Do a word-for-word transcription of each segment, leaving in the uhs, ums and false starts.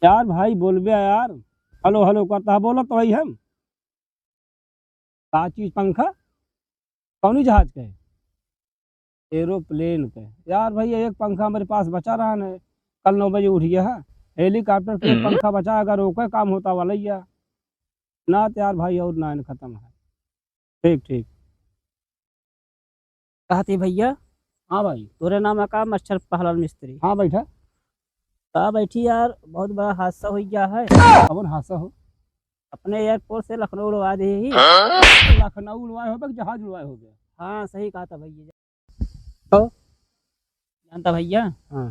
यार भाई बोलबे यार, हेलो हेलो करता है, बोलत तो वही हम। का चीज पंखा? कौनी जहाज के? एरोप्लेन के। यार भाई एक पंखा हमरे पास बचा रहा है, कल नौ बजे उठ गया है। हेलीकॉप्टर के एक हम्म। पंखा बचा, अगर ओके काम होता वाला ही है। ना तो यार भाई और ना खत्म है। ठीक ठीक। कहती भैया। हाँ भाई। तोरे नाम है का? मच्छर पहलवान मिस्त्री। हाँ बैठा। का बैठी यार, बहुत बड़ा हादसा हो गया है। कौन हादसा हो? अपने एयरपोर्ट से लखनऊ उड़वा दे ही। लखनऊ उड़वाए हो कि जहाज उड़वाए हो गया? हाँ सही कहा था भैया। तो जानता भैया, हाँ।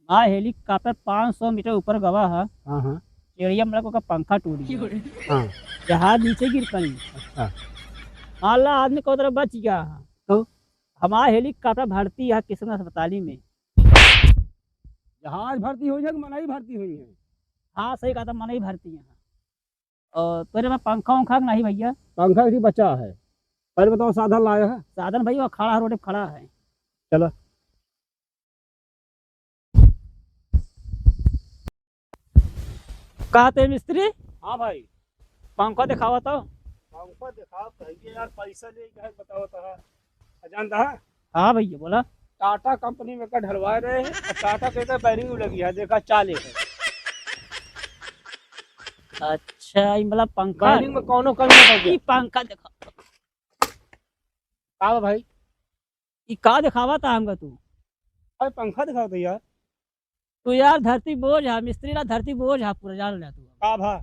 हमारा हेलीकॉप्टर पाँच सौ मीटर ऊपर गवा है। हाँ, हाँ। चिड़िया मतलब का पंखा टूट गया। हाँ। जहाज नीचे गिर पड़ी। अच्छा। मान ला आदमी को तरह बच गया है। तो? हमारा हेलीकॉप्टर भर्ती है किशन अस्पताली में। जहाज भर्ती हो जाए कि मनई भर्ती हुई है? हाँ, सही कहा था, मनई भर्ती है। और तोरे में पंखा उंखा के नहीं भैया? पंखा भी बचा है। पहले बताओ साधन लाया है? साधन भैया खड़ा है, रोड पे खड़ा है। चलो। कहते मिस्त्री? हाँ भाई। पंखा दिखावा तो। पंखा दिखाओ भैया यार, पैसा ले के है, बताओ तो। जानता है? हाँ भैया बोला। टाटा कंपनी में का ढलवा रहे हैं, और टाटा के तो वायरिंग लगी है, देखा चाले है। अच्छा, ई मतलब पंखा। वायरिंग में कौनो कमी ना पड़े। ई पंखा देखा। का बा भाई? ई का दिखावा था हमका तू? अरे पंखा दिखावा था यार। तू यार धरती बोझ है, मिस्त्री ना धरती बोझ है, पूरा जान ले तू। का भा?